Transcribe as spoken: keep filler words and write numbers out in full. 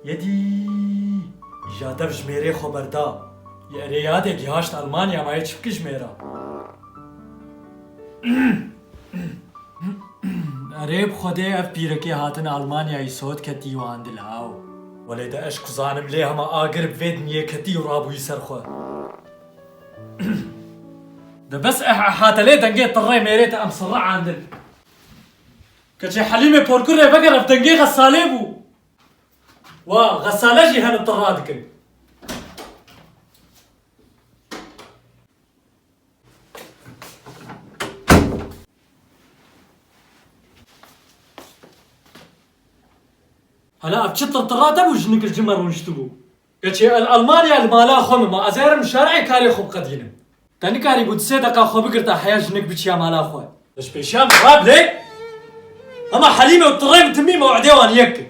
Yedî îja dev ji mêrê xwe berda. Yê erê yadê gihaşt Almanya, ma yê çi bike ji mêra? Erê bi Xwedê ev pîrekê hatin Almanyayê sot ketî û andil haw. Welê de eş kuzanim lê hema agir bi vê dinyê ketî û rabûyî ser xwe. De bes eh eh hate lê dengê tirrê mêrê te em sirre andil. Keçê Helîmê porkurê vegere ev dengê xesalê bû. Wa, xesale jî hene tirra dikin. Hala ev çi tirtira te bû jinik li cim me rûniştibû? Keçê el Almanya li mala xwe min ma ez ê herim şerê karê xwe biqedînim. Te nikarîbû di sê deqa xwe bigirta heya jinik biçiya mala xwe. Ez pêşiya min rabilê. Hema Helîme û Tirrê min timî mewidê wan yek kir.